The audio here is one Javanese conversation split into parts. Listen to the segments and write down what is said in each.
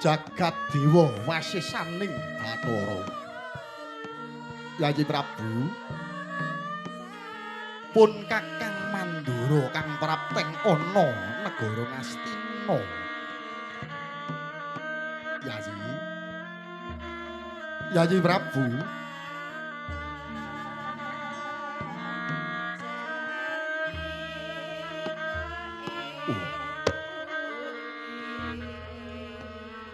Jagat dewa wasisaning Bathara. Yayi Prabu, pun Kakang Mandura kang prapteng ana negara Ngastina. Yayi, Yayi Prabu,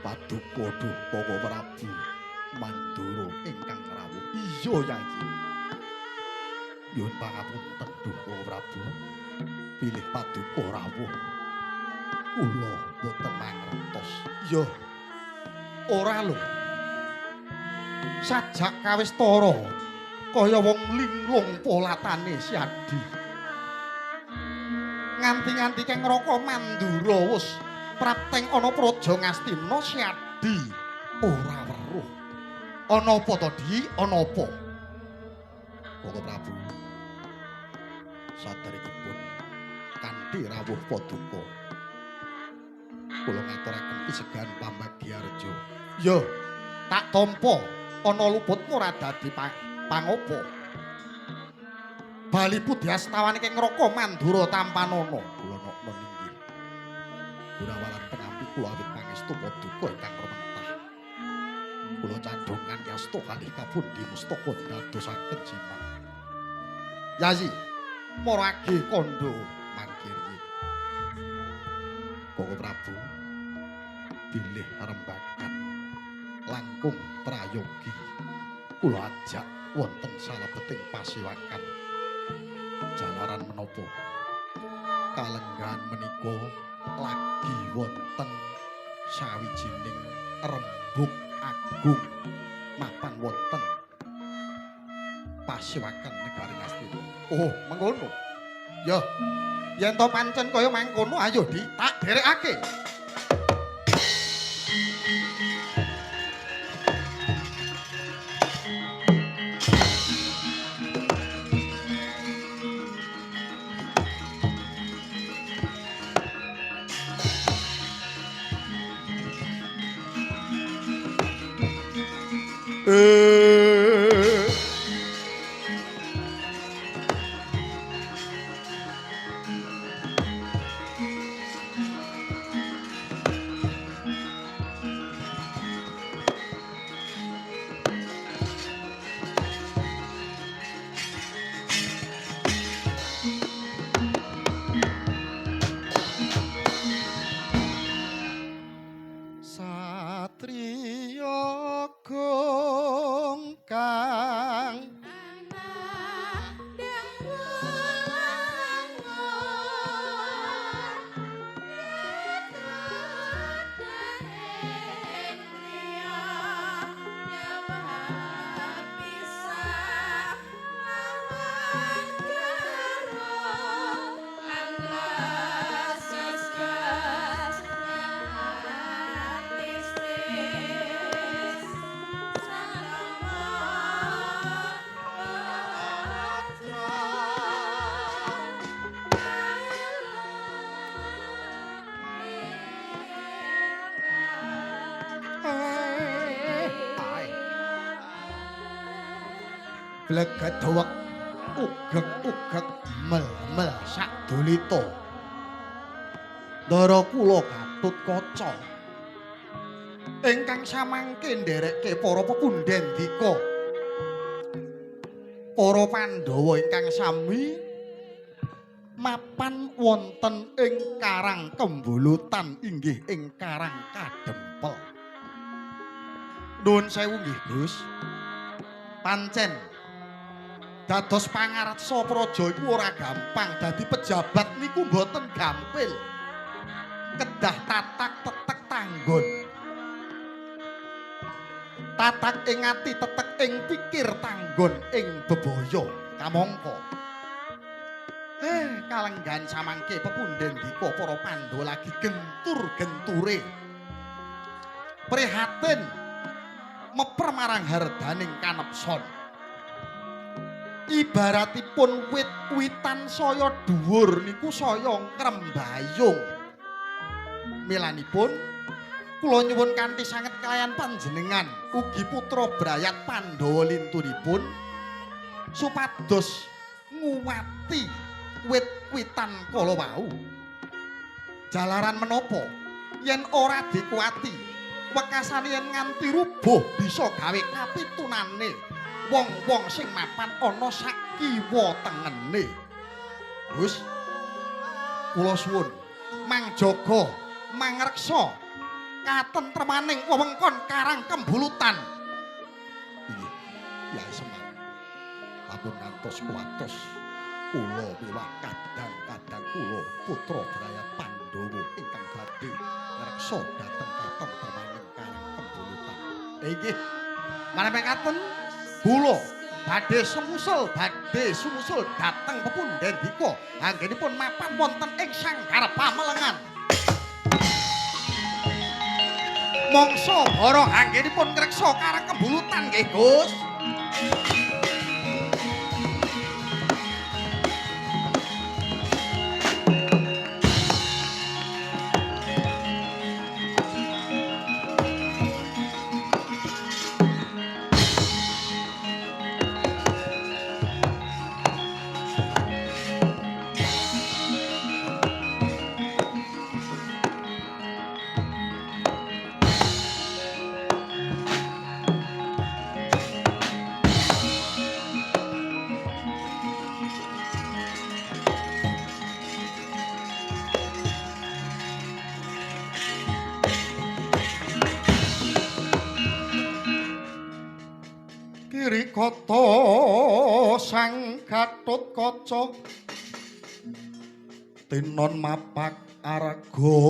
Paduka duh Bapak Prabu Mandura ingkang rawuh. Iya Yayi. Nyuwun pangapunten duh Bapak Prabu, bilih paduka rawuh kula boten mangertos. Iya. Ora lho. Sajak kawistara kaya wong linglung polatane Siadi. Nganti-nganti keng Raka Mandura wis prapteng ana praja Ngastina, Siadi ora weruh. Ana apa to, Di? Ana apa? Bapak Prabu, saderengipun kanthi rawuh paduka kula ngaturaken pisegan pambagyareja. Ya, tak tampa ana luputmu ora dadi pangopo. Bali pudyastawan ing Raka Mandura tampanana. Kula nokno inggih. Gurawalan pengampi kula awit pangestu paduka ingkang rumentah. Kula candhongan yasta kalih kapundi mustaka dadosaken jimat. Yayi, marage kandha mangkirye. Koko Prabu, bilih rembagan langkung prayogi kula ajak wonten salebeting pasiwakan. Jalaran menapa kalenggahan menika lagi wonten sawijining rembug agung mapan wonten pasiwakan negari Ngastina. Oh, mengkono. Ya, yen to pancen kaya mangkono ayo Di, tak derekake. Satriya gong kang blegedhewek ugek-ugek mel-mel sadulita. Ndara kula Gatotkaca ingkang samangke nderekke para pepundhen dika. Para Pandhawa ingkang sami mapan wonten ing Karang Kembulutan inggih ing Karang Kadempel. Nuwun sewu nggih, Gus. Pancen dados pangarsa praja iku ora gampang, dadi pejabat niku mboten gampil. Kedah tatak tetek tanggon. Tatak ing ati, tetek ing pikir, tanggon ing bebaya kamangka. Kalenggan samangke pepundhen dika para Pandhawa lagi gentur-genture. Prihatin meper marang hardaning kanepson. Ibaratipun wit-witan saya dhuwur niku saya ngrembayung. Milanipun kula nyuwun kanthi sanget kalayan panjenengan ugi putra brayat Pandhawa lintunipun supados nguwati wit-witan kala wau. Jalaran menapa yen ora dikuwati wekasane yen nganti rubuh bisa gawe kapitunane wong-wong sing mapan ana sak kiwa tengene. Gus, kula suwun mangjaga mangreksa katentremaning wewengkon Karang Kembulutan. Inggih, Kyai Semar. Ampun ngantos kuwatos kula miwah kadang-kadang kula putra brayat Pandhawa ingkang badhe ngreksa dhateng katentremaning Karang Kembulutan. Inggih, manepekaken kula badhe sumusul dhateng pepundhen dika anggenipun mapan wonten ing Sanggar Pamelengan. Mangsa bara anggenipun ngreksa Karang Kembulutan nggih, Gus. Kata Sang Gatotkaca tinon mapak arga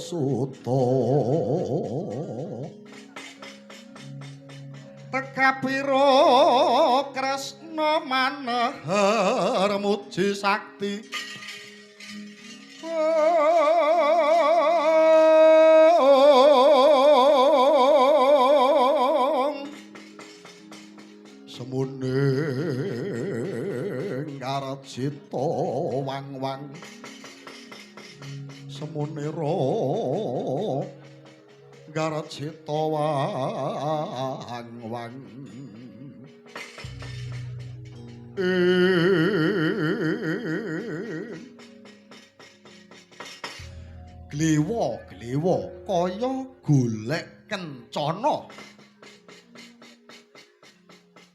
suta tekapira Kresna maneher muji sakti semuning karjita wang-wang semunira garjita wang-wang gliwa-gliwa kaya golek kencana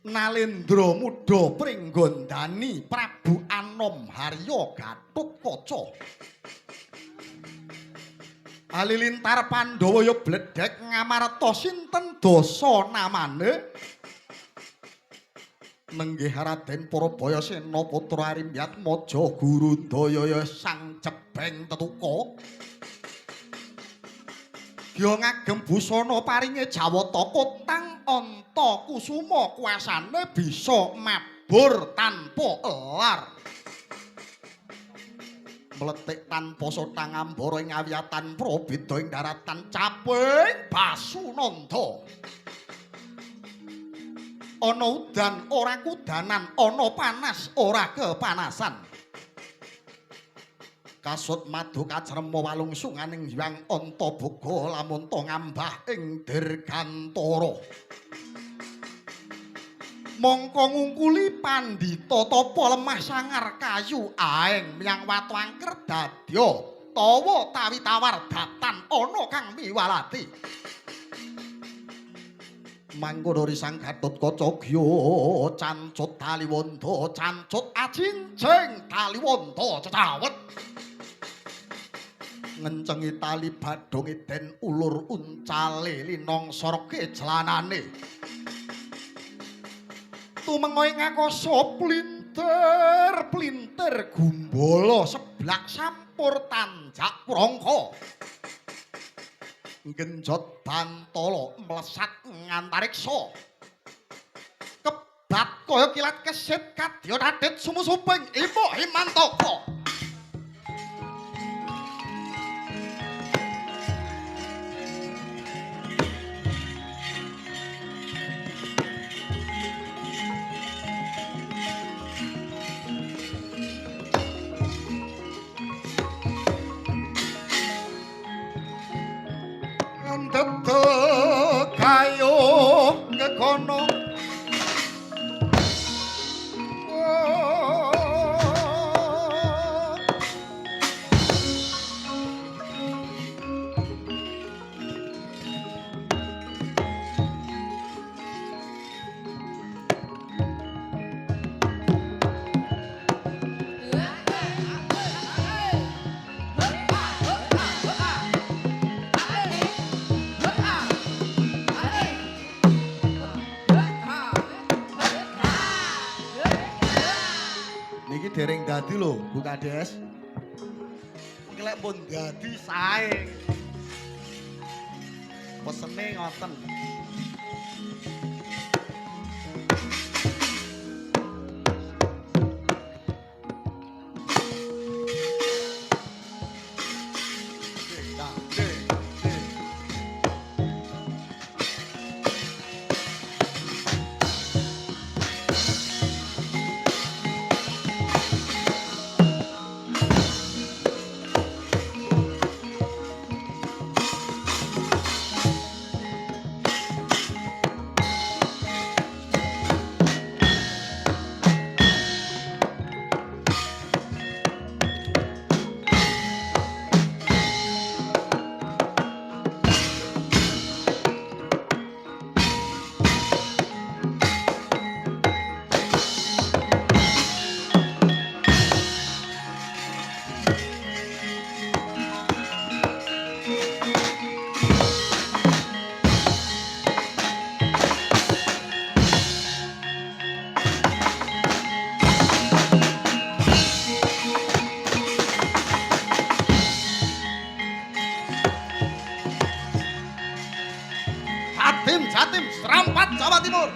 Nalendra muda pringgondani Prabu Anom Harya Gatotkaca. Halilintar Pandhawa ya bledhek ngamarta sinten dasa namane? Nenggih Raden Parabaya Sena Putra Arimyatmaja Gurundaya ya Sang Jebeng Tetuka. Gya ngagem busana paringe Jawata kotang anta kusuma kuasane bisa mabur tanpa elar. Mletik tanpa sotang ambara ing awiyatan prabeda ing daratan caping Basunanda. Ana udan ora kudanan, ana panas ora kepanasan. Kasut madu kacrema walungsunganing Hyang Antaboga lamunta ngambah ing dirgantara. Mongko ngungkuli pandhita tapa lemah sangar kayu aeng miyang watu angker dadya tawa tawi tawar datan ana kang miwalati. Mangkono risang Gatotkaca gya cancut taliwonda cancut ajincing taliwonda cecawet. Ngencengi tali badhong eden ulur uncale linongsorke celanane. Tumenga ing akasa plintir plintir gumbala seblak sampur tanjak prangka. Genjot bantala mlesat ngantariksa. Bat kaya kilat kesit kadya radit sumusuping Imo Himantaka. Ndedek kayo kekono. Niki dereng dadi lho, Bu Kades. Iki lek pun dadi sae. Pesene ngoten. Jatim, Jatim, serampat Jawa Timur.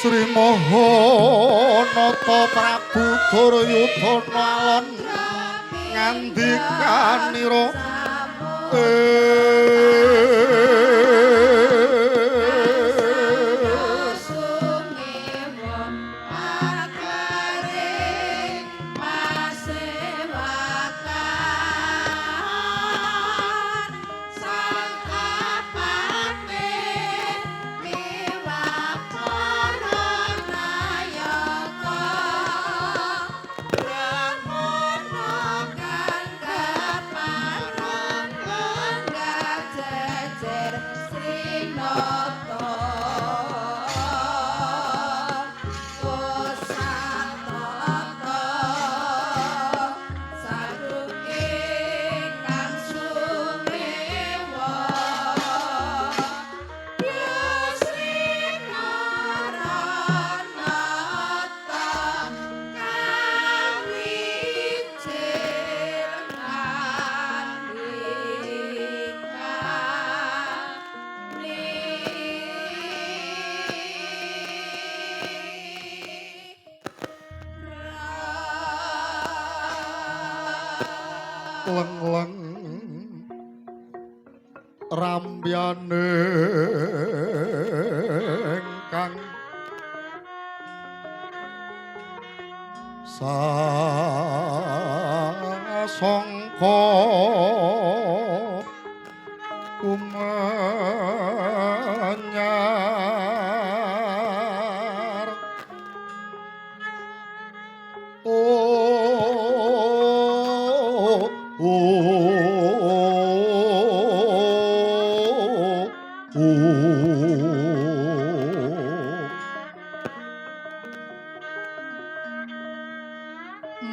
Sri Mahanata Prabu Duryudana alon ngandikanira leng-leng rambyane kang sasongko kumanyar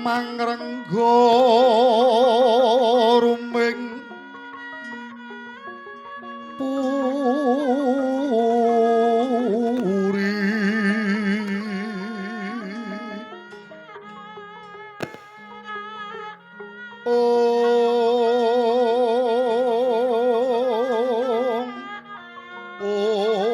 mangrenggo ruming puri ong ong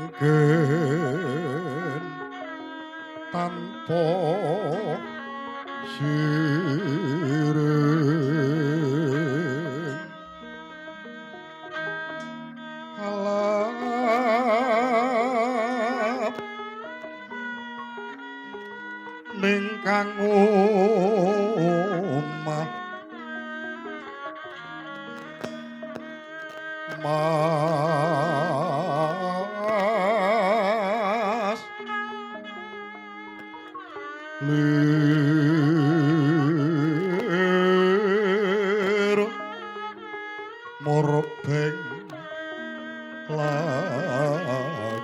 mangken tanpa siring alap ning kang omah mas lir morbeng langit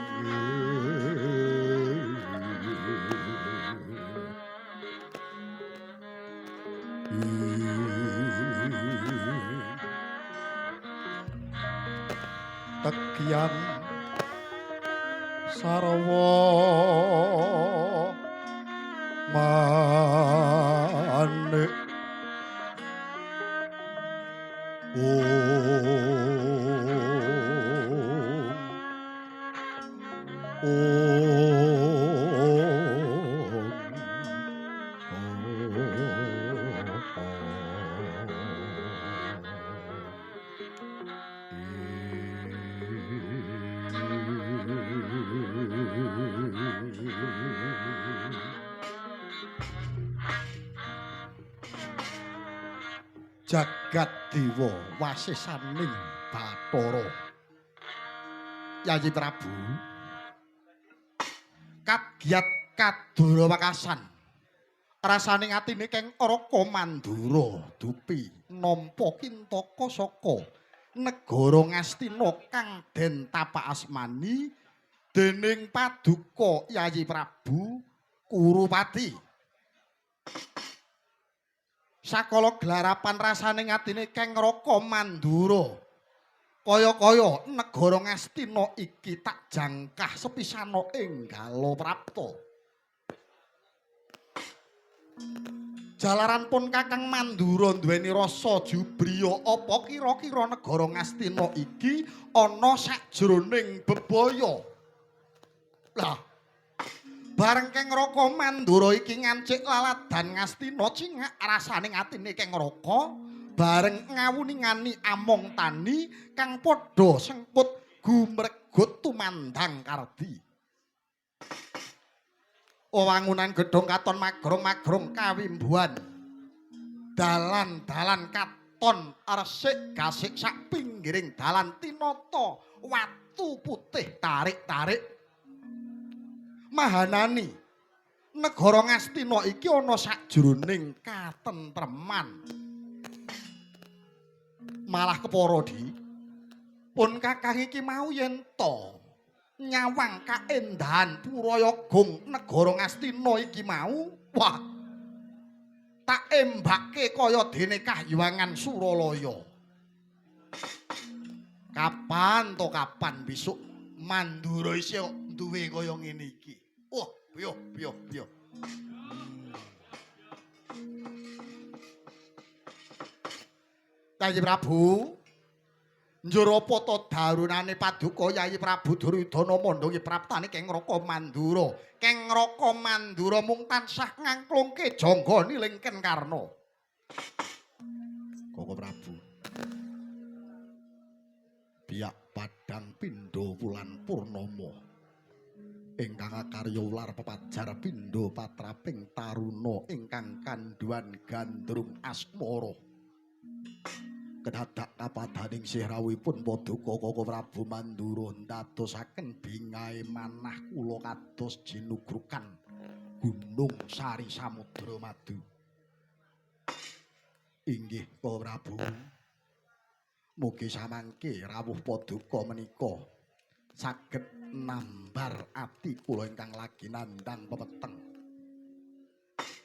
tekian sarwa manik ong ong Jagat Dewa wasisaning Bathara Yayi Prabu kagiat kadura wekasan rasane atine keng Raka Mandura dupi nampa kintaka saka negara Ngastina kang den tapak asmani dening paduka Yayi Prabu Kurupati. Sakala glarapan rasane atine keng Raka Mandura kaya-kaya negara Ngastina iki tak jangkah sepisana ing gala prapta. Jalaran pun Kakang Mandura duweni rasa jubriya apa kira-kira negara Ngastina iki ana sajroning bebaya. Lah, bareng Keng Raka Mandura iki ngancik laladan Ngastina cingak rasane atine Keng Raka bareng ngawuningani among tani kang padha sengkut gumregut tumandang kardi. Wewangunan gedhong katon magrong-magrong kawimbuhan. Dalan-dalan katon resik gasik sak pinggiring dalan tinata watu putih tarik-tarik. Mahanani negara Ngastina iki ana sajroning katentreman. Malah kepara di pun Kakang iki mau yen to nyawang kaendahan Purayagung negara Ngastina iki mau, wah, tak embake kaya dene kahyangan Suralaya. Kapan to kapan besok Mandura isih duwe kaya ngene iki. Wah, piyo piyo piyo. Yayi Prabu, njur apa to darunane paduka Yayi Prabu Duryudana mondhongi praptane Keng Raka Mandura. Keng Raka Mandura mung tansah ngangklungke jangga nilingken Karna. Koko Prabu, biak padang pindha wulan purnama ingkang akarya ular pepajar pindha patraping taruna ingkang kandhuwan gandrung asmara. Kedadak kapadaning sih rawuhipun paduka Koko Prabu Mandura ndadosaken bingahe manah kula kados jinugrukan gunung sari samudra madu. Inggih Koko Prabu, mugi samangke rawuh paduka menika saged nambar ati kula ingkang lagi nandhang pepeteng.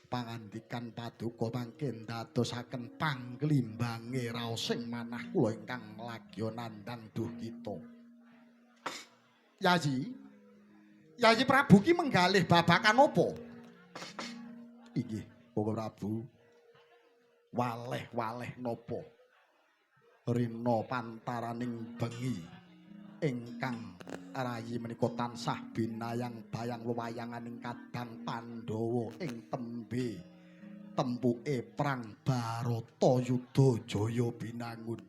Pangandikan paduka mangke ndadosaken panglimbange raosing manah kula ingkang lagi nandhang duh kita. Yayi, Yayi Prabu ki menggalih babakan apa? Inggih, Koko Prabu. Waleh-waleh napa? Rina pantaraning bengi ingkang rayi menika tansah binayang bayang wewayanganing kadang Pandhawa ing tembe tempuke perang Baratayuda Jaya Binangun.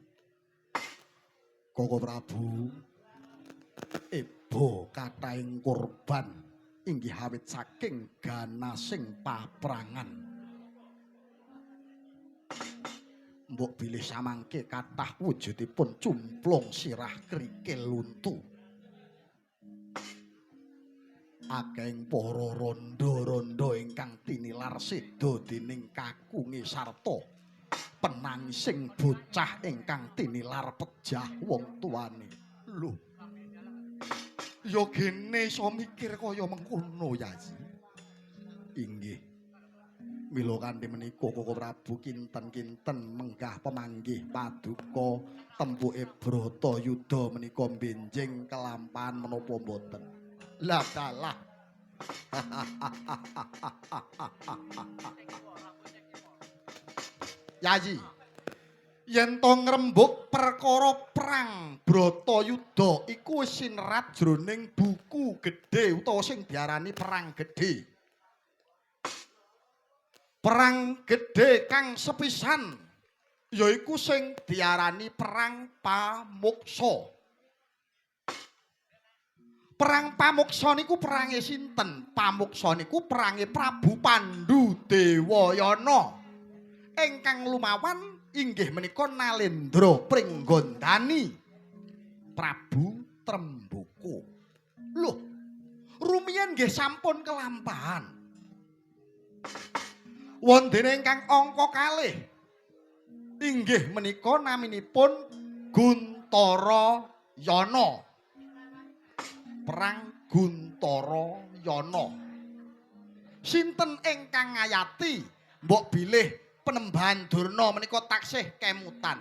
Koko Prabu, eba kathahing korban inggih awit saking ganasing paprangan. Mbok bilih samangke kathah wujudipun cumplung sirah krikil luntu. Akehing para randha-randha ingkang tinilar seda dening kakunge sarta penangising bocah ingkang tinilar pejah wong tuane. Lho, ya gene iso mikir kaya mengkono Yayi. Inggih. Mila kanthi menika Koko Prabu kinten-kinten menggah pemanggih paduka tempuke Bratayuda menika benjing kelampahan menapa mboten. Lah dalah. Yayi, yen to ngrembug perkara perang Bratayuda iku wis sinerat jroning buku gedhe utawa sing diarani perang gedhe. Perang gedhe kang sepisan yaiku sing diarani perang Pamuksa. Perang Pamuksa niku perange sinten? Pamuksa niku perange Prabu Pandu Dewayana. Ingkang lumawan inggih menika Nalendra Pringgondani Prabu Tremboko. Loh, rumiyin nggih sampun kelampahan. Wondene ingkang angka kalih inggih menika naminipun Guntara Yana. Perang Guntara Yana. Sinten ingkang ngayati? Mbok bilih Penembahan Durna menika taksih kemutan.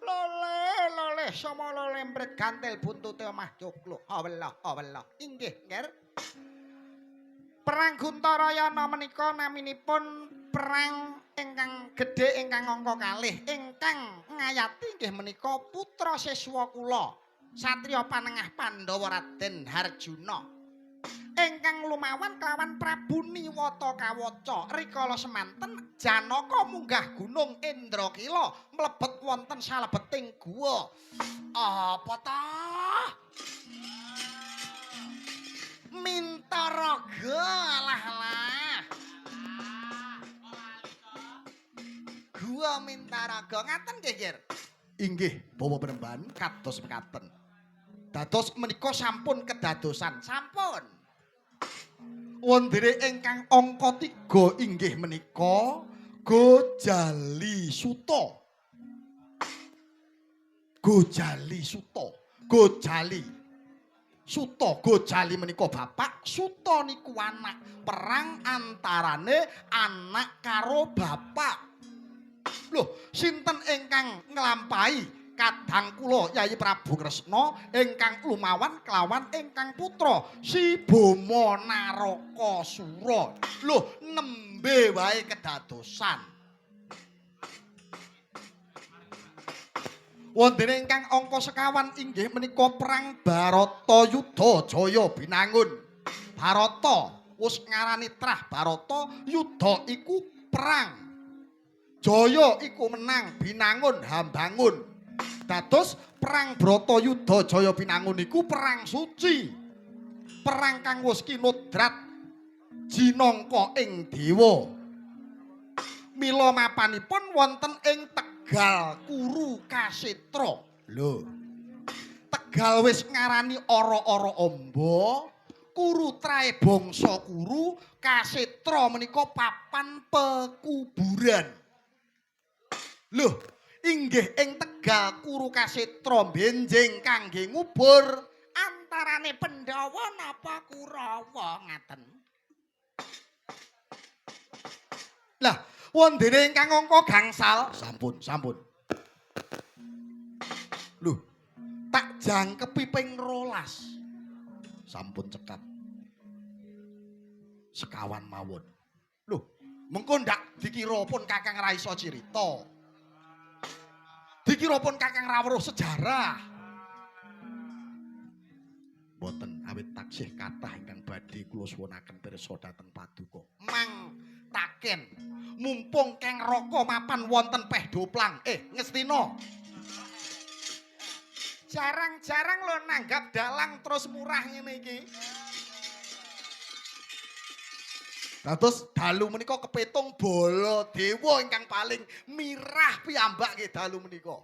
Lole lole sama lempret gantel buntute omah joglo. Awellah awellah. Inggih, Nger. Perang Guntarayana menika naminipun perang ingkang gedhe ingkang angka kalih ingkang ngayati inggih menika putra siswa kula satriya panengah Pandhawa Raden Harjuna ingkang lumawan kelawan Prabu Niwata Kawaca. Rikala semanten Janaka munggah gunung Indrakila mlebet wonten salebeting guwa. Apa ta? Mintaraga, alah alah. Gua Mintaraga ngaten nggih, Gir? Inggih, Bawa Penemban kados mekaten. Dados menika sampun kedadosan, sampun. Wondene ingkang angka 3 inggih menika Gojali Suta. Gojali Suta, Gojali Suta, Gojali menika bapak, Suta niku anak. Perang antarane anak karo bapak. Loh, sinten ingkang nglampahi? Kadang kula Yayi Prabu Kresna ingkang lumawan kelawan ingkang putra Si Boma Narakasura. Loh, nembe wae kedadosan. Wondene ingkang angka sekawan inggih menika perang Baratayuda Jaya Binangun. Barata wis ngarani trah Barata, yuda iku perang. Jaya iku menang, Binangun hambangun. Dados perang Bratayuda Jaya Binangun iku perang suci. Perang kang wis kinodrat jinangka ing dewa. Mila mapanipun wonten ing Tegal Kuru Kasetra. Lho. Tegal wis ngarani ora-ora amba, Kuru trae bangsa Kuru, Kasetra menika papan pekuburan. Lho, inggih ing Tegal Kuru Kasetra benjing kangge ngubur antarane Pandhawa napa Kurawa ngaten. Lah, wondene ingkang angka gangsal sampun, sampun. Lho, tak jangkepi ping 12. Sampun cekap. Sekawan mawon. Lho, mengko ndak dikira pun Kakang ra iso cirita. Dikira pun Kakang ra weruh sejarah. Mboten, awit taksih kathah ingkang badhe kula suwunaken pirsa dhateng paduka. Mang taken, mumpung Keng Raka mapan wonten peh doplang. Ngestina. Jarang-jarang lho nanggap dalang terus murah ngene iki. Dados dalu menika kepetung Baladewa ingkang paling mirah piyambak nggih dalu menika.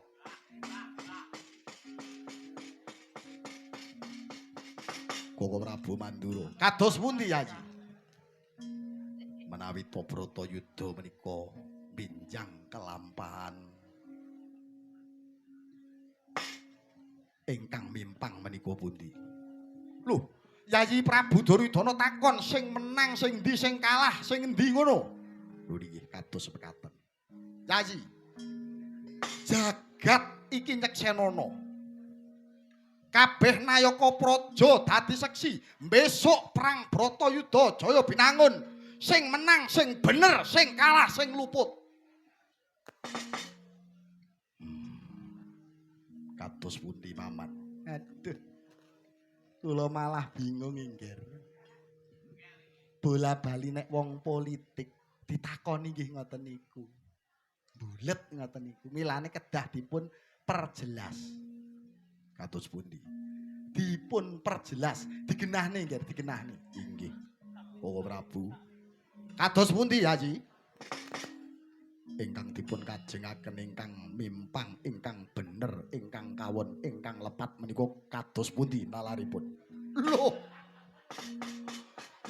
Koko Prabu Mandura. Kados pundi Yayi? Menawi ta Bratayuda menika binjang kelampahan ingkang mimpang menika pundi? Lho, Yayi Prabu Duryudana takon sing menang sing endi, sing kalah sing endi ngono. Lho nggih kados mekaten. Yayi, jagat iki nyeksenana. Kabeh nayaka praja dadi seksi, besok perang Bratayuda Jaya Binangun, sing menang sing bener, sing kalah sing luput. Kados pundi paman? Aduh. Kula malah bingung inggir. Bola bali nek wong politik ditakoni nggih ngoten niku. Bulet ngoten niku. Milane kedah dipun perjelas. Kados pundi? Dipun perjelas, digenahne nggih, digenahne. Inggih. Bapak Prabu. Kados pundi Yayi? Ingkang dipun kajengaken ingkang mimpang, ingkang bener, ingkang kawon, ingkang lepat menika kados pundi nalaripun? Lho.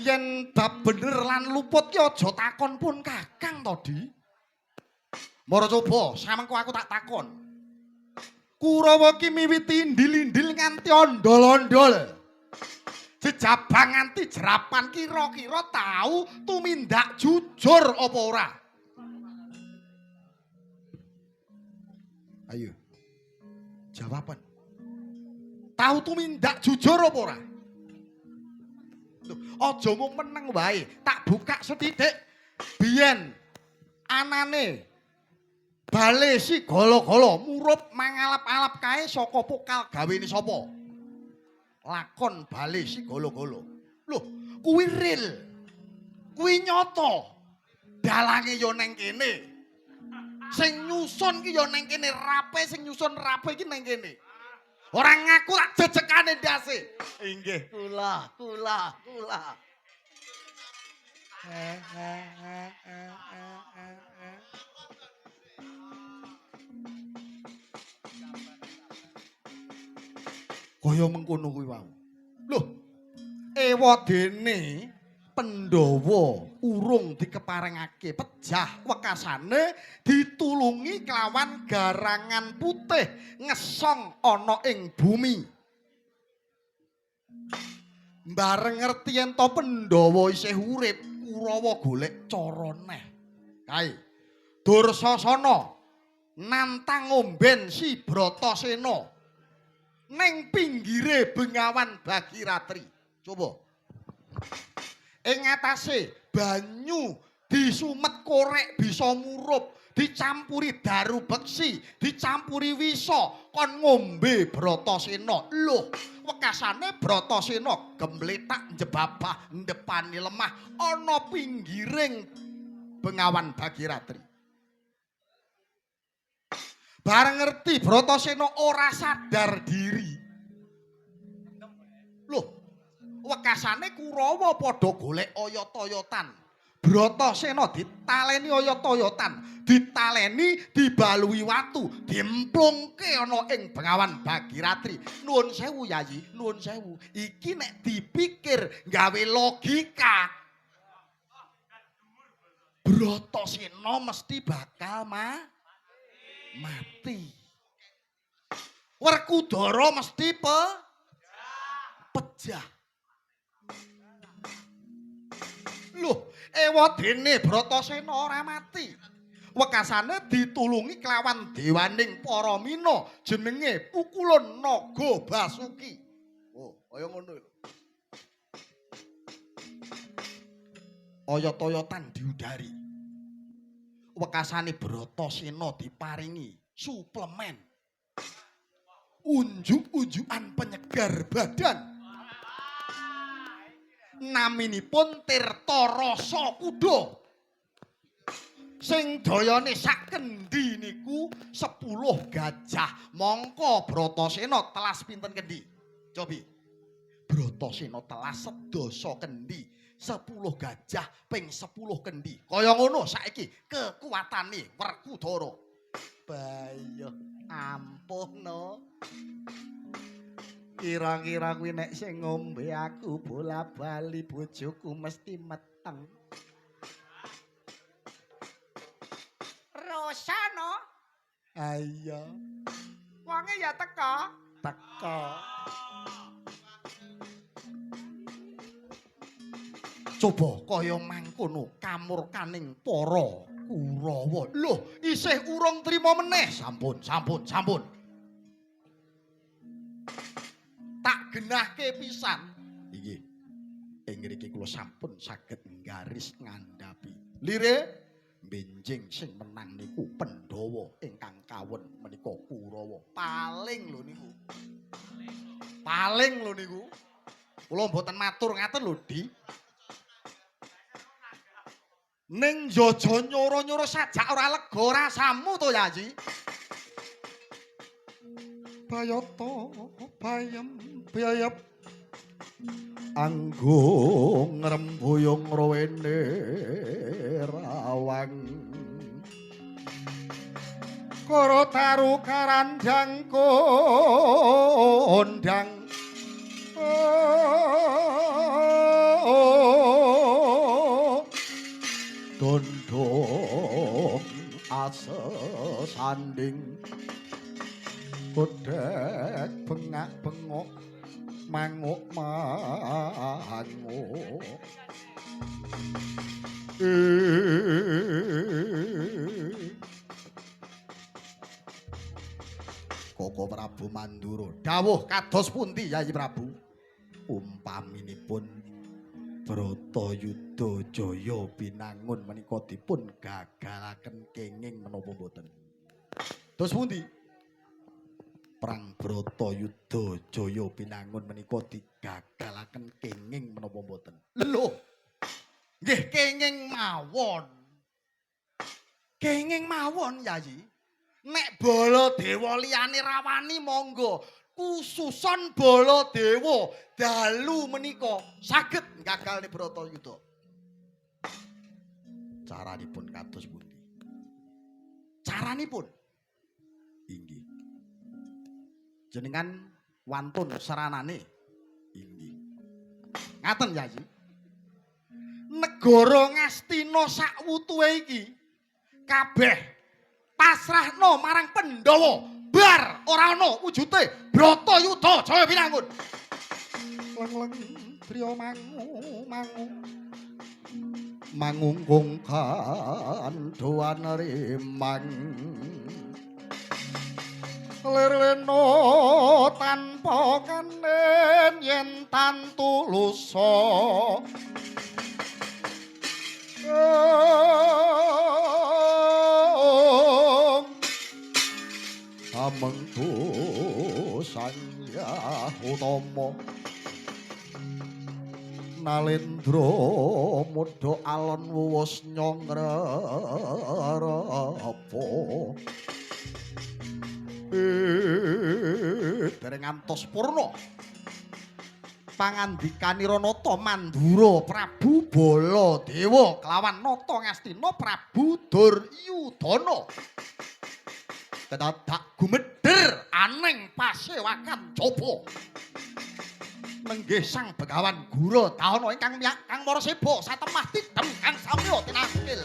Yen bab bener lan luput ki aja takon pun Kakang to, Di. Mara coba samengko aku tak takon. Kurawa ki miwiti indil-indil nganti ondol-ondol. Jejabang nganti jerapan kira-kira tau tumindak jujur apa ora? Ayo. Jawaban. Tahu tumindak jujur apa ora? Lho, aja mung meneng wae, tak buka sethithik. Biyen anane bale si gala-gala murup mangalap-alap kae saka pokal gawene sapa? Lakon bale si gala-gala. Lho, kuwi real. Kuwi nyata. Dalange ya neng kene. Sing nyusun ki ya neng kene, rape sing nyusun rape iki neng kene. Ora ngaku tak jejekane ndase. Inggih, kula, kula, kula. Kaya mengkono kuwi wau. Loh, ewadene Pandhawa urung dikeparengake pejah wekasane ditulungi kelawan garangan putih ngesong ana ing bumi. Bareng ngerti yen to Pandhawa isih urip, Kurawa golek cara neh. Kae Dursasana nantang ngomben si Bratasena ning pinggire Bengawan Bagiratri. Coba. Ing atase banyu disumet korek bisa murup, dicampuri daru beksi, dicampuri wisa, kon ngombe Bratasena. Loh, wekasane Bratasena gembletak njebabah ndepani lemah ana pinggiring Bengawan Bagiratri. Bareng ngerti Bratasena ora sadar diri. Loh, wekasane Kurawa padha golek oyot-oyotan. Bratasena ditaleni oyot-oyotan, ditaleni dibalui watu, diemplungke ana ing Bengawan Bagiratri. Nuwun sewu Yayi, nuwun sewu. Iki nek dipikir gawe logika, Bratasena mesti bakal mati. Werkudara mesti pejah. Loh, ewadene Bratasena ora mati. Wekasane ditulungi kelawan dewaning para mina jenenge Pukulun Naga Basuki. Oh, kaya ngono lho. Oyot-oyotan diudari. Wekasane Bratasena diparingi suplemen. Unjuk-unjukan penyegar badan. Naminipun Tirta Rasa Kuda. Sing dayane sak kendi niku 10 gajah. Mongko Bratasena telas pinten kendi? Cobi. Bratasena telas sedasa kendi. 10 gajah ping 10 kendi. Kaya ngono saiki kekuatane Werkudara. Bayo, ampuh no. Kira-kira kuwi nek sing ngombe aku bola-bali bojoku mesti meteng. Rosano. Ayo. Wonge ya teka. Teka. Coba kaya mangkono kamurkaning para Kurawa. Loh, isih urung trima meneh. Sampun, sampun, sampun. Tak genahke pisan. Inggih. Ing ngriki kula sampun saged nggaris ngandhapi. Lire benjing sing menang niku Pandhawa ingkang kawon menika Kurawa. Paling lho niku. Paling lho niku. Kula mboten matur ngaten lho, Di. Ning aja nyoro-nyoro sajak ora lega rasamu to, Yayi. Bayata bayem bayep anggung ngrembuyung rowene rawang koro taru karandang kondang dondong asesanding kodhek bengak bengok manguk manguk. Koko Prabu Mandura dawuh kados pundi Yayi Prabu? Umpaminipun Bratayuda Jaya Binangun menika dipun gagalaken kenging menapa mboten? Terus pundi? Perang Bratayuda Jaya Binangun menika digagalaken kenging menapa mboten? Lho. Nggih kenging mawon. Kenging mawon, Yayi. Nek Baladewa liyane rawani monggo, khususon Baladewa dalu menika saged gagalne Bratayuda. Caranipun kados pundi? Caranipun inggih. Jenengan wantun saranane inggih. Ngaten, Yayi. Negara Ngastina sakwutuhe iki kabeh pasrahno marang Pandhawa, bar ora ana wujute Bratayuda Jaya Binangun. Leng-leng driya mangu mangu mangungkung kandhuan rimang lir-lena tanpa kanen yen tantulusa amengku sanya utama nalendra mudha alon wuwus nyongrerepa dereng ngantos purna pangandikanira Nata Mandura Prabu Baladewa kelawan Nata Ngastina Prabu Duryudana kedadak gumedher aneng pasewakan jaba nenggih Sang Begawan Gura Dahana ingkang miyak kang maraseba satemah tidem kang samya tinakil.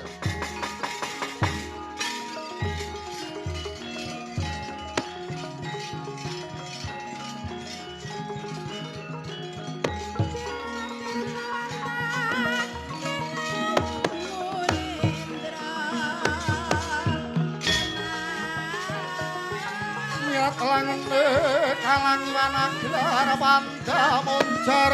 Langene kalang wanaglar pandamoncar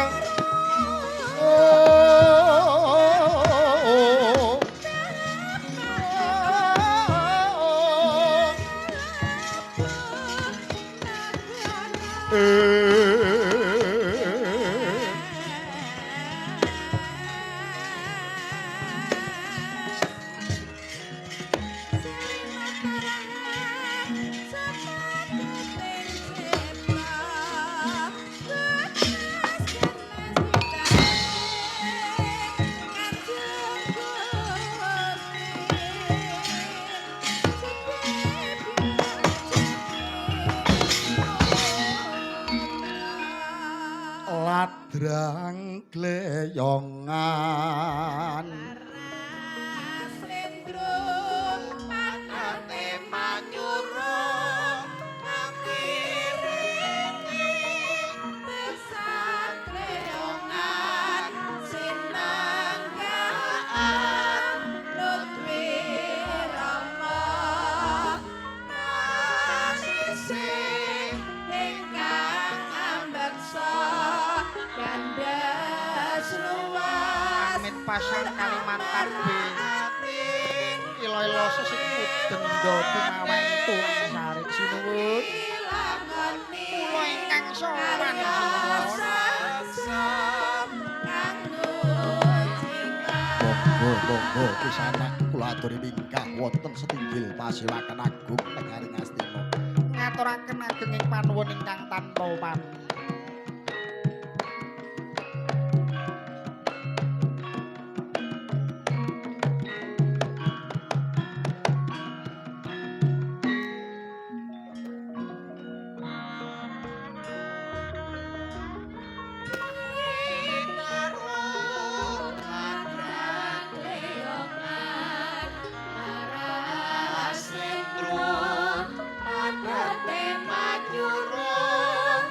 ladrang gleyongan Pasang Kalimantan B ilo-ilo sesikut denda tumawen tuang sarik sinuwun kula ingkang sowan sinuwun. Monggo monggo kisanak kula aturi minggah wonten setinggil pasewakan agung negari Ngastina. Ngaturaken agenging panuwun ingkang tanpa upami. Manyurung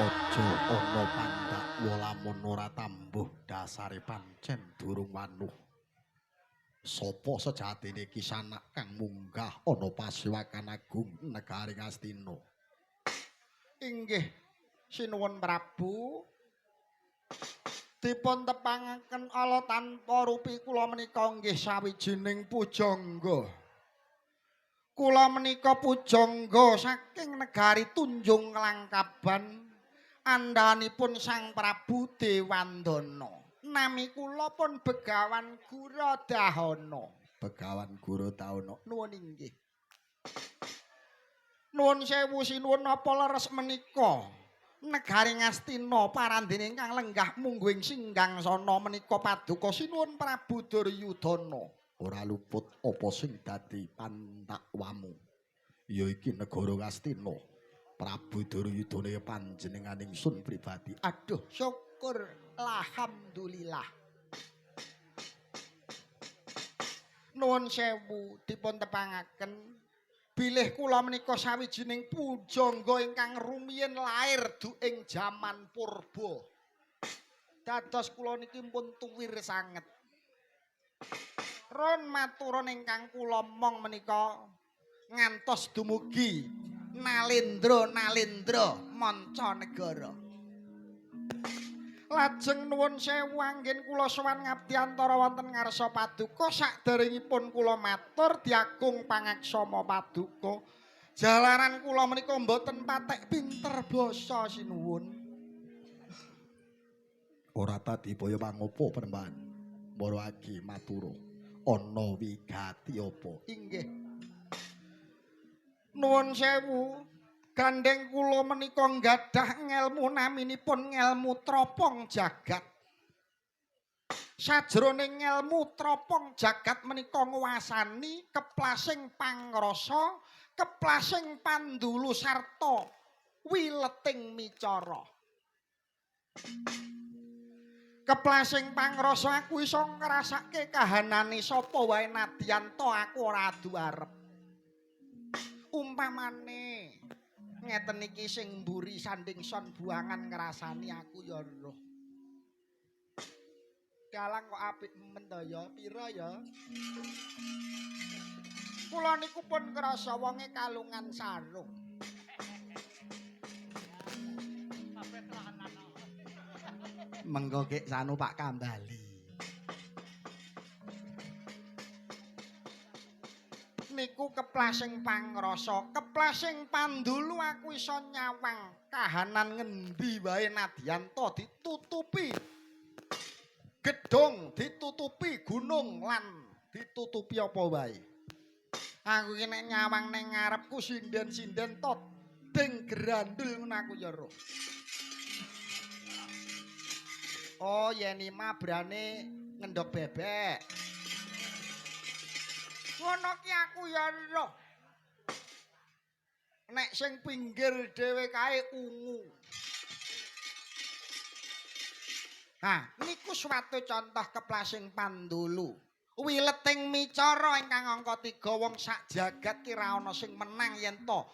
Aja ana pandakwa lamun ora tambuh dasare pancen durung wanuh. Sapa sejatine kisanak kang munggah ana pasewakan agung negari Ngastina? Inggih, sinuwun Prabu. Dipun tepangaken ala tanpa rupi kula menika nggih sawijining pujangga. Kula menika pujangga saking negari Tunjung Langkaban, andhanipun Sang Prabu Dewandana. Nami kula pun Begawan Guradahana. Begawan Guradahana. Nuwun inggih. Nuwun sewu sinuwun, napa leres menika negari Ngastina parandene ingkang lenggah mungguing singgangsana menika paduka sinuwun Prabu Duryudana? Ora luput apa sing dadi pantakwamu. Ya iki negara Ngastina. Prabu Duryudana panjenengan ingsun pribadi. Aduh, syukur alhamdulillah. Nuwun sewu dipun tepangaken bilih kula menika sawijining pujangga ingkang rumiyin lair duing jaman purba. Dados kula niki pun tuwir sanget. Ron maturun ingkang kula mong menika ngantos dumugi nalendra-nalendra manca negara. Lajeng nuwun sewu anggen kula sowan ngabdi antara wonten ngarsa paduka sakderengipun kula matur diagung pangaksama paduka. Jalaran kula menika mboten patek pinter basa sinuwun. Ora tadi baya mangopo Panembahan. Mara agi matura. Ana wigati apa? Inggih. Nuwun sewu. Gandeng kula menika nggadah ngelmu naminipun ngelmu tropong jagat. Sajroning ngelmu tropong jagat menika nguwasani keplasing pangrasa, keplasing pandulu sarta wileting micara. Keplasing pangrasa aku iso ngrasake kahanane sapa wae nadyan ta aku ora adu arep. Umpamane ngeten iki sing mburi sanding son buangan ngrasani aku ya roh. Dalang kok apik men to ya, pira ya? Kula niku pun ngrasa wonge kalungan sarung. Mengko gek sanu Pak Kambali. Niku keplasing pangrasa, keplasing pandulu aku iso nyawang kahanan ngendi wae nadyan ta ditutupi gedhong, ditutupi gunung lan ditutupi apa wae. Aku iki nek nyawang ning ngarepku sinden-sinden to ding grandul ngono aku ya roh. Oh, Yenima brane ngendhog bebek. Ngono ki aku ya roh. Nek sing pinggir dhewe kae ungu. Nah, niku suatu contoh keplasing pandulu. Wileting micara ingkang angka 3 wong sak jagat ki ra ana sing menang yen to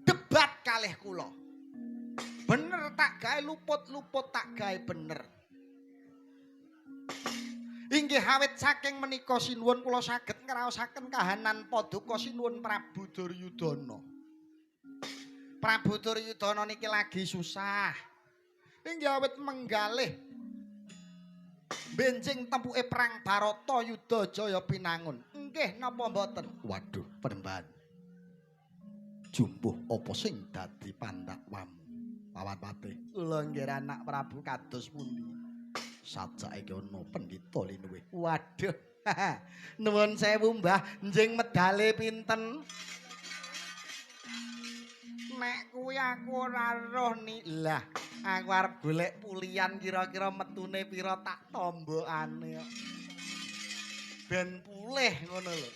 debat kalih kula. Bener tak gawe luput-luput tak gawe bener. Inggih awit saking menika sinuwun kula saged ngraosaken kahanan paduka sinuwun Prabu Duryudana. Prabu Duryudana niki lagi susah. Inggih awit menggalih benjing tempuke perang Barata Yuda Jaya Pinangun. Nggih napa mboten? Waduh, Panembahan. Jumbuh apa sing dadi pandakwamu? Pawan Patih. Kula nggih anak Prabu kados pundi? Sajake ana pendhita linuwih. Waduh. Nuwun sewu Mbah, njing medale pinten? Nek kuwi aku ora roh ni. Lah, aku arep golek pulian kira-kira metune pira tak tombokane kok. Ben pulih ngono lho.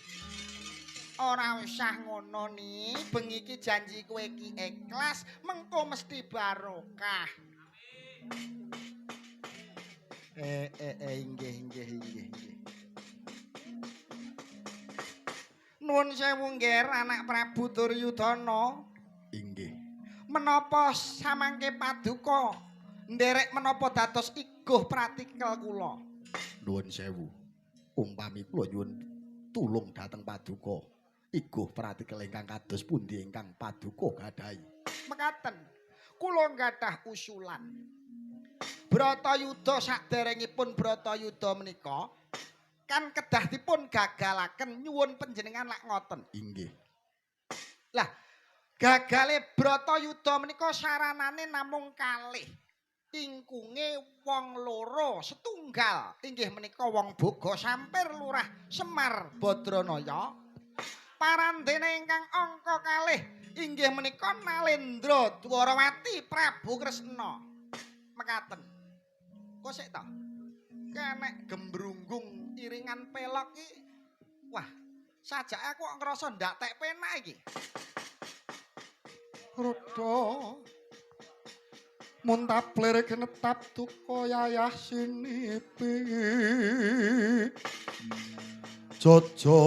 Ora usah ngono ni, bengi iki janji kowe iki ikhlas, mengko mesti barokah. Inggih inggih inggih inggih. Nuwun sewu nggih anak Prabu Duryudana. Inggih. Menapa samangke paduka nderek menapa dados iguh pratikel kula? Nuwun sewu. Umpami kula nyuwun tulung dhateng paduka, iguh pratikel ingkang kados pundi ingkang paduka gadahi? Mekaten. Kula gadah usulan. Bratayuda saderengipun Bratayuda menika kan kedah dipun gagalaken nyuwun panjenengan lak ngoten. Inggih. Lah, gagale Bratayuda menika saranane namung kalih. Ingkunge wong loro setunggal inggih menika wong Boga Sampir Lurah Semar Badranaya. Parandene ingkang angka kalih inggih menika Nalendra Dwarawati Prabu Kresna. Mekaten. Kok sik ta? Kenek gembrunggung iringan pelok iki. Wah, sajake aku kok ngrasa ndak tek penak iki. Rada muntaplir genetap duka yayah sinipi. Jojo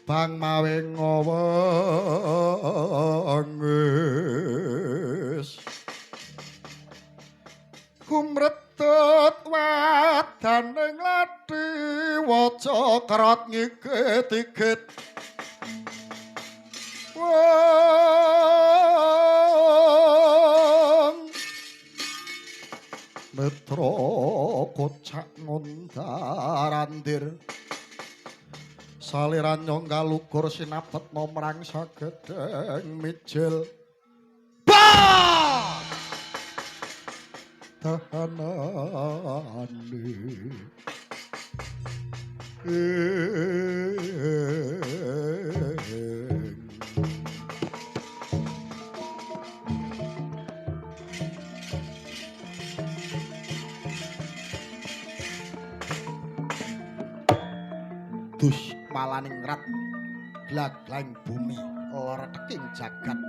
bang mawe ngowengis. Kumretut wadaning lathi waca kerot ngigit-igit. Wong netra kocak ngundarandir saliran nyongga lugur sinabet nomrang sagedeng mijil. Bah! Tahanane dus malaning rat glaglaing bumi lereteking jagat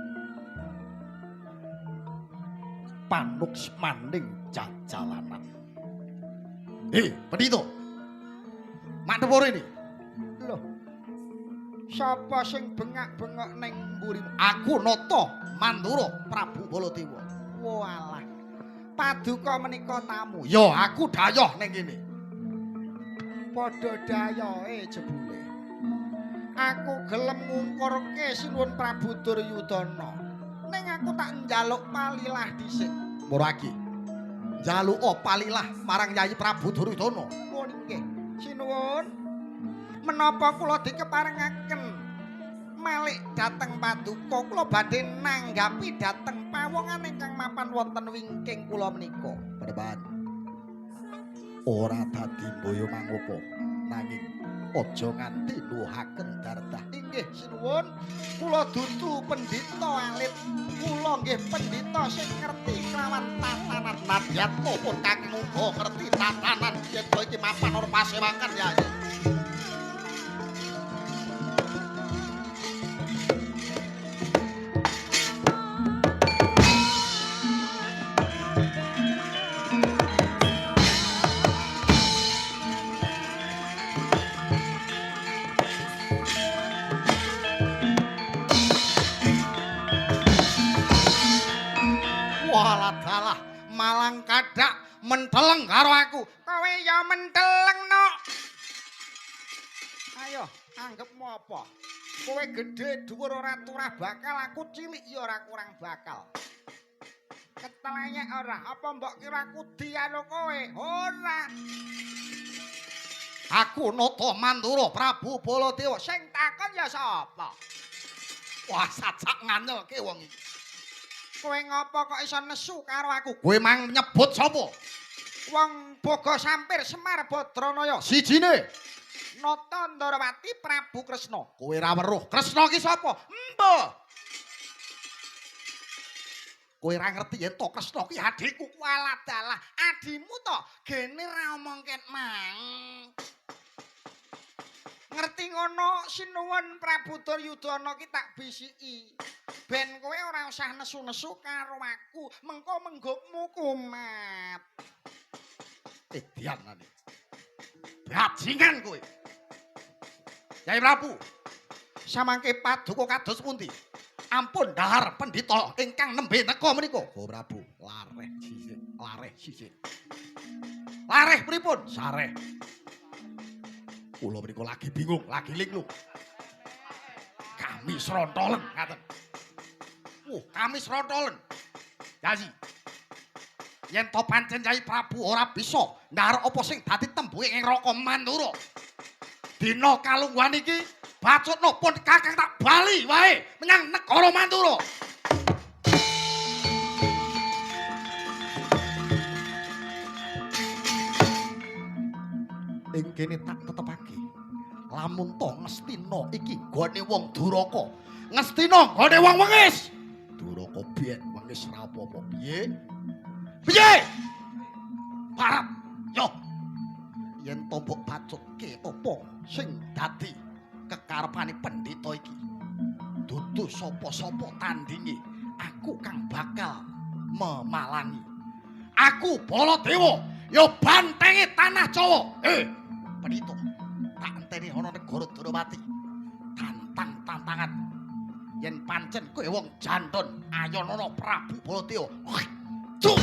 panuksmaning jajalanan. Pendito. Madhep ini. Loh. Sapa sing bengak-bengok ning mburimu? Aku Nata Mandura Prabu Baladewa. Walah. Paduka menika tamu. Ya, aku dayoh ning kene. Padha dayohe jebule. Aku gelem ngungkurke Sinuwun Prabu Duryudana. Ning aku tak njaluk palilah dhisik. Muragi. Njaluka palilah marang Yayi Prabu Duryudana. Nuwun inggih. Sinuwun. Menapa kula dikeparengaken malik dhateng paduka kula badhe nanggapi dhateng pawongan ingkang mapan wonten wingking kula menika. Panembahan. Ora dadi mboyo mangopo nanging aja nganti nuwuhaken dardah. Inggih sinuwun, kula dudu pendhita alit. Kula nggih pendhita sing ngerti kelawan tatanan nadyatma pun kakung uga ngerti tatanan yen to iki mapan ora pasewakan Yayi. Dalah malang kadak menteleng karo aku. Kowe ya menteleng nok. Ayo, anggepmu apa? Kowe gedhe dhuwur ora turah bakal, aku cilik ya ora kurang bakal. Keteleyek ora? Apa mbok kira aku dianu kowe? Ora. Aku Nata Mandura Prabu Baladewa. Sing takon ya sapa? Wah, sajak nganyelke wong iki. Kowe ngopo kok iso nesu karo aku? Kowe mang nyebut sapa? Wong Boga Sampir Semar Badranaya. Sijine Nata Ndarawati Prabu Kresna. Kowe ra weruh Kresna ki sapa? Embo. Kowe ra ngerti yen to Kresna ki adikku. Walah dalah, adimu to gene ra omong ket mang. Ngerti ngono sinuwun Prabu Duryudana ki tak bisiki. Ben kowe ora usah nesu-nesu karo aku, mengko menggokmu kumat. Edian ane. Bajingan kowe. Yai Prabu. Samangke paduka kados pundi? Ampun dahar pendhita ingkang nembe teka menika. Oh Prabu, lareh sisik, lareh sisik. Lareh pripun? Sareh. Kula menika lagi bingung, lagi linglung. Kami srontolen ngaten. Wah, kami srontolen. Yayi. Yen to pancen Yai Prabu ora bisa ndhar apa sing dadi tembunge ing Raka Mandura. Dina kalungguhan iki bacutna pun kakang tak bali wae menyang negara Mandura. Ing kene tak tetepake. Lamun to Ngastina iki gone wong Duraka. Ngastina gone wong wengis. Duraka biyen wengis ra apa-apa. Piye? Piye? Parap. Yo. Yen to mbok bacutke apa sing dadi kekarepane pendhita iki? Dudu sapa-sapa tandinge, aku kang bakal memalangi. Aku Baladewa ya bantenge tanah Jawa. Pendhita, tak enteni ana negara Dwarawati. Tantang-tantangan. Yen pancen kowe wong janton, ayonono Prabu Baladewa. Cuk.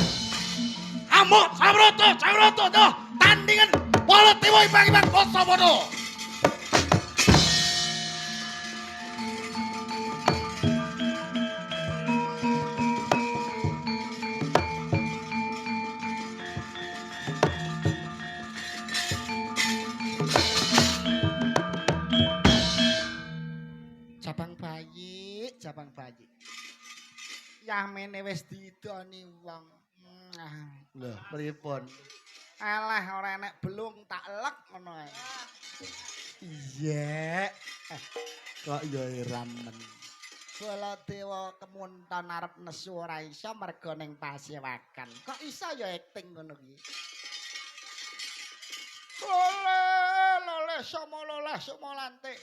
Amuk Samrata, Samrata toh tandingan Baladewa ibang-ibang Kosamana. Jabang bayi, jabang bayi. Yahmene wis diidoni wong. Lho, pripun? Alah ora enek belung tak lek ngono ae. Iya. Kok ya ramen. Baladewa kemunton arep nesu ora iso mergo ning pasewakan. Kok iso ya akting ngono ki? Lole, lole somo loleh somo lantik.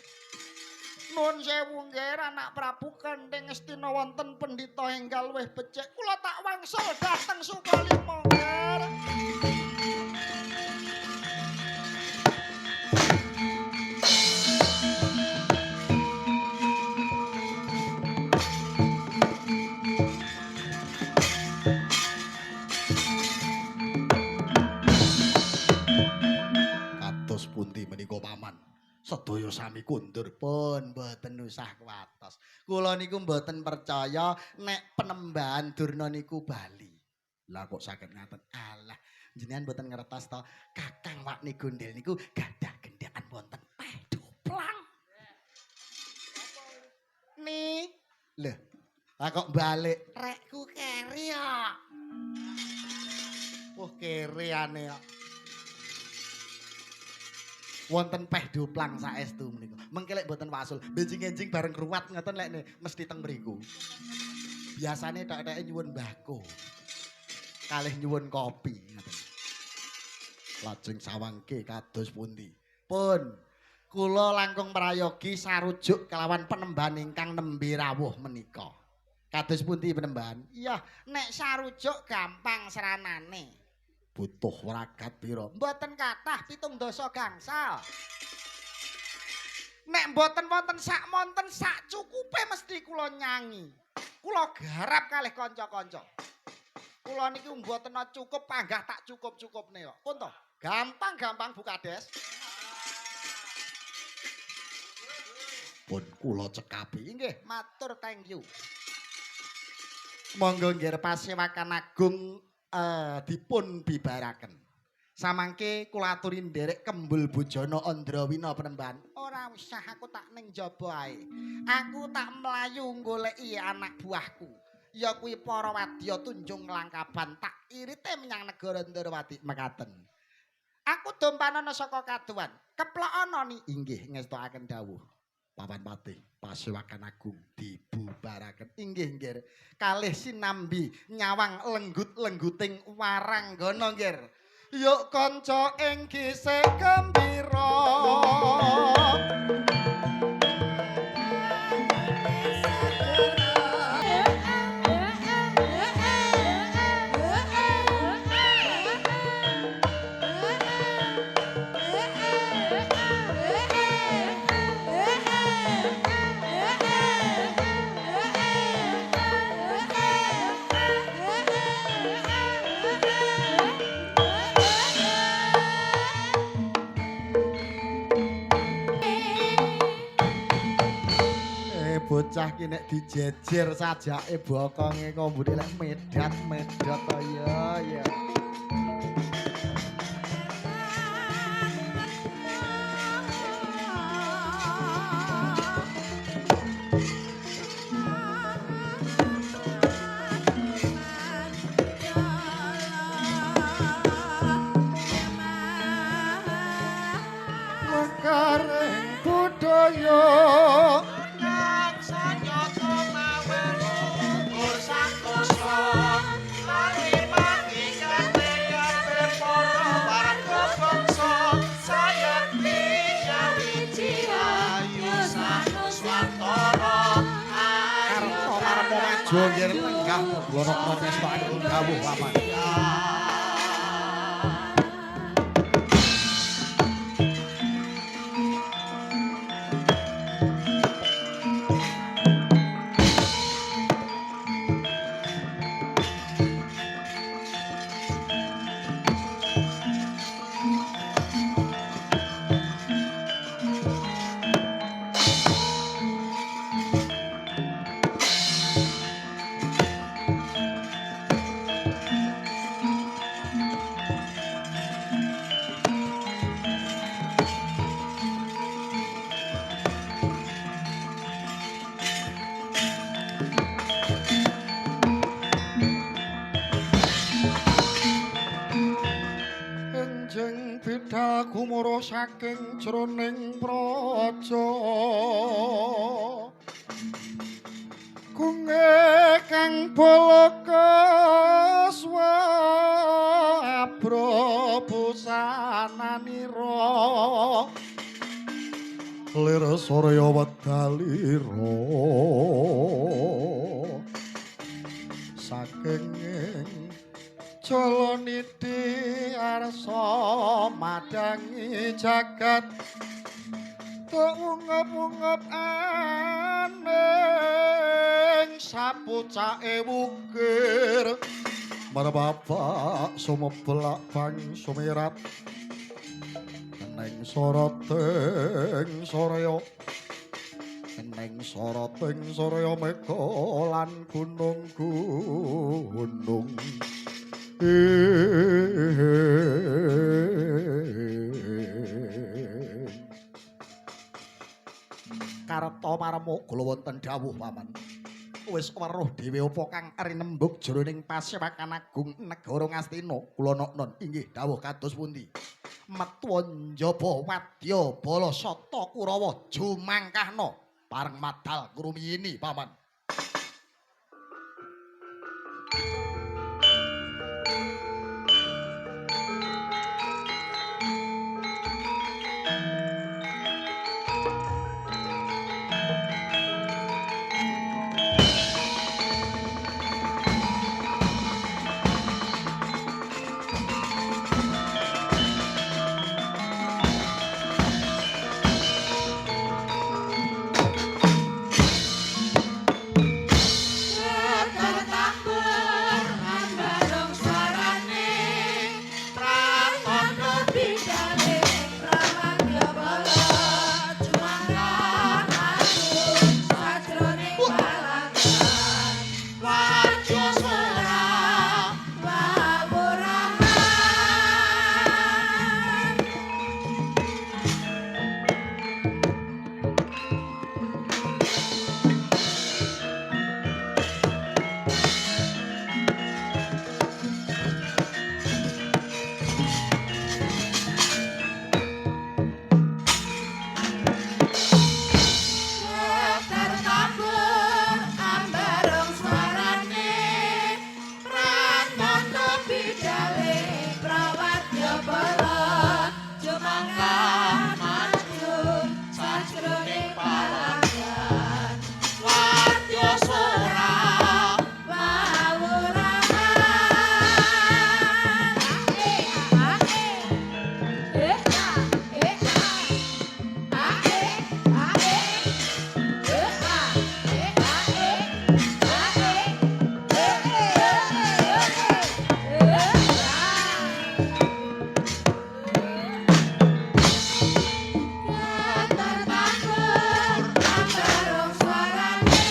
Nun sewu nggih anak Prabu Kenthing Ngastina wonten pendhita enggal luwih becik. Kula tak wangsul dhateng Sukalima nggih. Kados pundi menika paman? Sedaya sami kundur pun mboten usah kuwatos. Kula niku mboten percaya nek penembahan Durna niku bali. Lah kok saged ngaten? Alah, jenengan mboten ngertos to, Kakang Wakni Gondel niku gadah gendaan wonten teh doplang. Ni, lho, lah kok balik? Rekku keri kok. Wah, kereane kok. Wonten peh doplang saestu menika. Mengke lek mboten wasul, benjing-enjing bareng kruwat ngoten lekne mesti teng mriku. Biasane tok-toke nyuwun mbako. Kalih nyuwun kopi ngoten. Lajeng sawangke kados pundi? Pun kula langkung prayogi sarujuk kelawan penembahan ingkang nembe rawuh menika. Kados pundi penembahan? Iya, nek sarujuk gampang seranane. Butuh wragat pira? Mboten kathah 70 gangsal. Nek mboten wonten sak monten sak cukupe mesti kula nyangi. Kula garap kalih kanca-kanca. Kula niki mboten cukup panggah tak cukup-cukupne kok. Pun to, gampang-gampang Bu Kades. Pun kula cekapi. Nggih, matur thank you. Monggo nggih pasewakan agung dipun bibaraken. Samangke kula aturi nderek kembul bojana Andrawina penembahan. Ora usah aku tak ning jaba ae. Aku tak mlayu goleki anak buahku. Ya kuwi para wadya tunjung langkaban tak irite menyang negara Ndrawati mekaten. Aku dompanana saka kaduan. Keplokana ni inggih ngestokaken dawuh. Papan Patih pasewakan agung dibubaraken. Inggih nggih. Kalih sinambi nyawang lenggut-lengguting waranggana nggih. Yuk kanca ing gisik gembira. Bocah ki nek dijejer sajake bokonge kok mburi lek medat-medot to ya ya. Mekaring budaya Joger lenggah kula nestokake dawuh paman. Gumara saking jroning praja kunge kang bala keswabra busananira lir surya wedalira saking Jalaniti arsa madangi jagat tok ungep-ungep aning sapucake wukir marbapak sumeblak bang sumirat neng soroting surya neng soroting surya mega lan gunung-gunung. Karta marma kula wonten dawuh paman. Wis weruh dhewe apa kang rinembug jroning pasewakan agung negara Ngastina. Kula noknon inggih dawuh kados pundi? Metu njaba wadya bala sata Kurawa jumangkahna pareng madal krumiyini paman. Tarung suarane.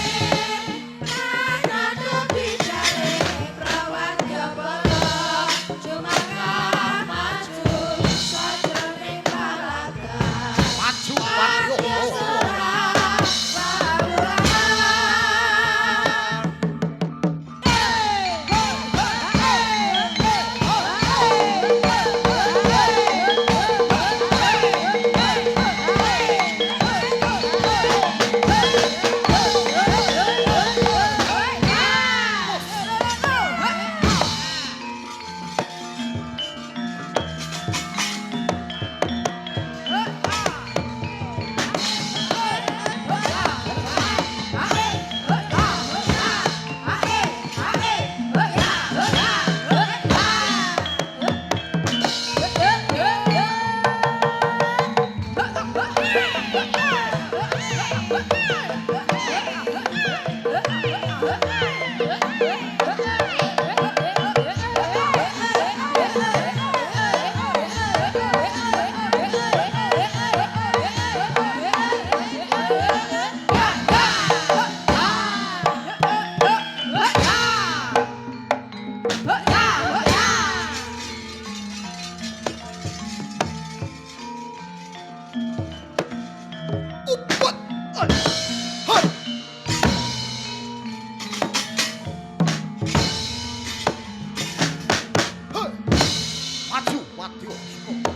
Wadya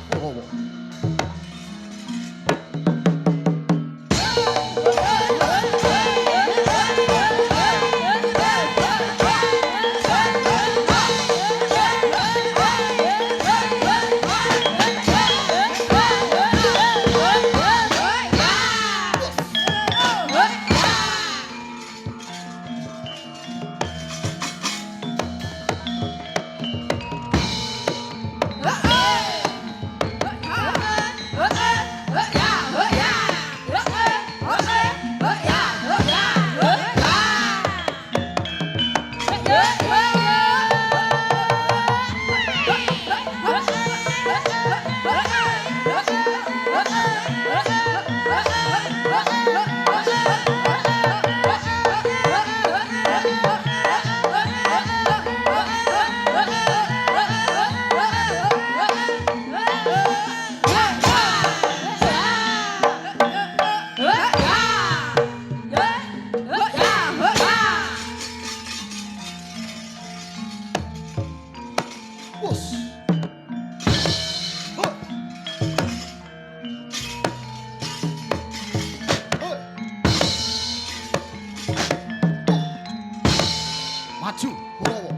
Kurawa. Wus. Huh. Huh. Maju Kurawa.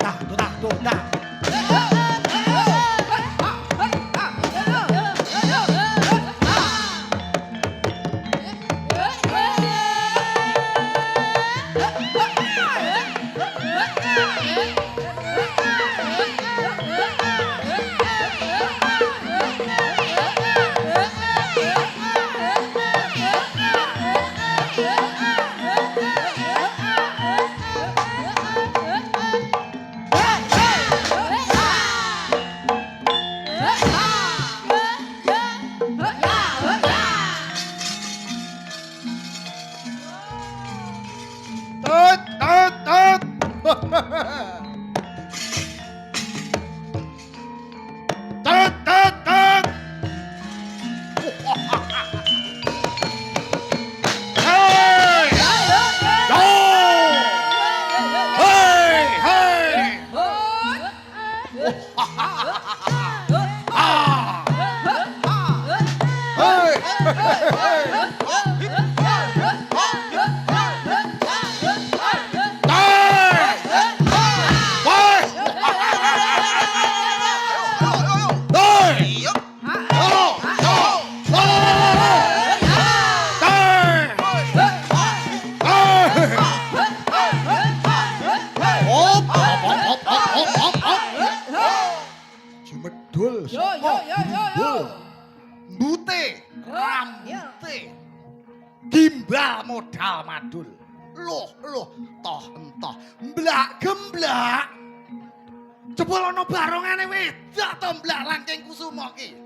Dah, dah, dah, dah. Tut, tut, tut. Tut, tut, tut. Hey! Yo! Hey, hey! Ah! Hey! Hey! Hey! Hey! Oh! Oh! Hey! Hey! Op, op, op, op, op, op, op. Jumedul Yo, yo, yo, yo, yo. Mbute, rambute. Gimbal modal madul. Loh, loh, toh entoh. Mblak gemblak. Jebul ana barongane wedak to mblak langking kusuma ki.